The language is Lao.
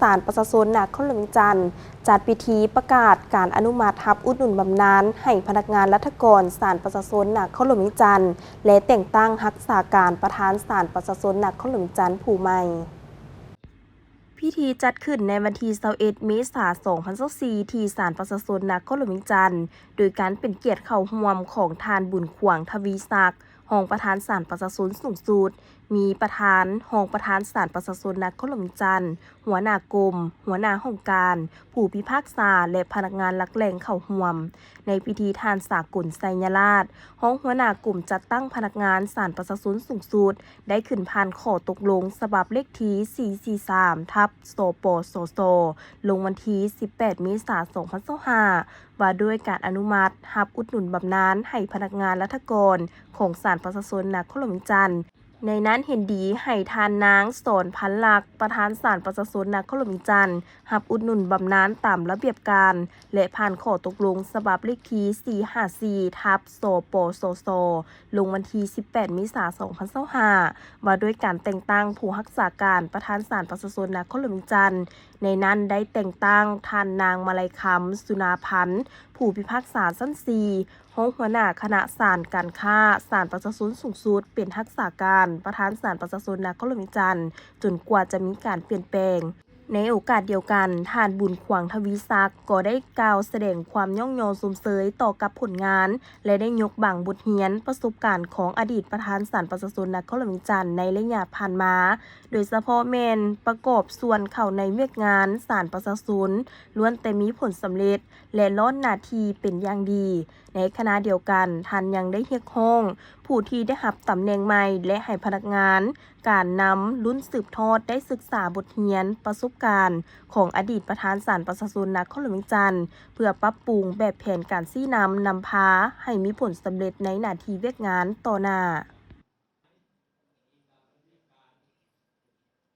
ສານປະຊາຊົນນະຄອນຫຼວງວຽງຈັນ ຈັດພິທີປະກາດການອະນຸມັດຮັບອຸດໜູນບຳນານໃຫ້ພະນັກງານລັດຖະກອນສານປະຊາຊົນນະຄອນຫຼວງວຽງຈັນ ແລະ ແຕ່ງຕັ້ງຮັກສາການປະທານສານປະຊາຊົນນະຄອນຫຼວງວຽງຈັນຜູ້ໃໝ່. ພິທີຈັດຂຶ້ນໃນວັນທີຊາວເອັດ ເມສາ ສອງພັນຊາວສີ່ ທີ່ສານປະຊາຊົນນະຄອນຫຼວງວຽງຈັນ ໂດຍການເປັນກຽດເຂົ້າຮ່ວມຂອງທ່ານ ບຸນຂວາງ ທະວີສັກ ຮອງປະທານສານປະຊາຊົນສູງສຸດ, ມີປະທານ, ຮອງປະທານສານປະຊາຊົນນະຄອນຫຼວງວຽງຈັນ, ຫົວໜ້າກົມ, ຫົວໜ້າຫ້ອງການ, ຜູ້ພິພາກສາ ແລະ ພະນັກງານຫຼັກແຫຼ່ງເຂົ້າຮ່ວມ. ໃນພິທີ ທ່ານ ສາກົນ ໄຊຍະລາດ ຮອງຫົວໜ້າກົມຈັດຕັ້ງພະນັກງານສານປະຊາຊົນສູງສຸດ ໄດ້ຂຶ້ນຜ່ານຂໍ້ຕົກລົງສະບັບເລກທີ ສີ່ສີ່ສາມ ທັບ ສປສສ ລົງວັນທີ ສິບແປດ ເມສາ ສອງພັນຊາວຫ້າ ວ່າດ້ວຍການອະນຸມັດຮັບອຸດໜູນບຳນານໃຫ້ພະນັກງານລັດຖະກອນຂອງສານປະຊາຊົນນະຄອນຫຼວງວຽງຈັນ. ໃນນັ້ນເຫັນດີໃຫ້ທ່ານ ນາງ ສອນພັນລັກ ປະທານສານປະຊາຊົນນະຄອນຫຼວງວຽງຈັນ ຮັບອຸດໜູນບຳນານຕາມລະບຽບການ ແລະ ຜ່ານຂໍ້ຕົກລົງສະບັບເລກທີ ສີ່ຫ້າສີ່ ທັບ ສປສສ ລົງວັນທີ ສິບແປດ ເມສາ ສອງພັນຊາວຫ້າ ວ່າດ້ວຍການແຕ່ງຕັ້ງຜູ້ຮັກສາການປະທານສານປະຊາຊົນນະຄອນຫຼວງວຽງຈັນ. ໃນນັ້ນໄດ້ແຕ່ງຕັ້ງທ່ານ ນາງ ມາໄລຄຳ ສຸນາພັນ ຜູ້ພິພາກສາຊັ້ນສີ່ ຮອງຫົວໜ້າຄະນະສານການຄ້າສານປະຊາຊົນສູງສຸດ ເປັນຮັກສາການປະທານສານປະຊາຊົນນະຄອນຫຼວງວຽງຈັນ ຈົນກວ່າຈະມີການປ່ຽນແປງ. ໃນໂອກາດດຽວກັນ, ທ່ານ ບຸນຂວາງ ທະວີສັກ ກໍໄດ້ກ່າວສະແດງຄວາມຍ້ອງຍໍຊົມເຊີຍຕໍ່ກັບຜົນງານ ແລະ ໄດ້ຍົກບາງບົດຮຽນປະສົບການຂອງອະດີດປະທານສານປະຊາຊົນນະຄອນຫຼວງວຽງຈັນໃນໄລຍະຜ່ານມາ, ໂດຍສະເພາະແມ່ນປະກອບສ່ວນເຂົ້າໃນວຽກງານສານປະຊາຊົນ ລ້ວນແຕ່ມີຜົນສຳເລັດ ແລະ ລ້ອນໜ້າທີ່ເປັນຢ່າງດີ. ໃນຂະນະດຽວກັນ, ທ່ານຍັງໄດ້ຮຽກຮ້ອງຜູ້ທີ່ໄດ້ຮັບຕຳແໜ່ງໃໝ່ ແລະ ໃຫ້ພະນັກງານການນຳລຸ້ນສືບທອດໄດ້ສຶກສາບົດຮຽນປະສົບການຂອງອະດີດປະທານສານປະຊາຊົນນະຄອນຫຼວງວຽງຈັນ ເພື່ອປັບປຸງແບບແຜນການຊີ້ນຳນຳພາໃຫ້ມີຜົນສຳເລັດໃນໜ້າທີ່ວຽກງານຕໍ່ໜ້າ.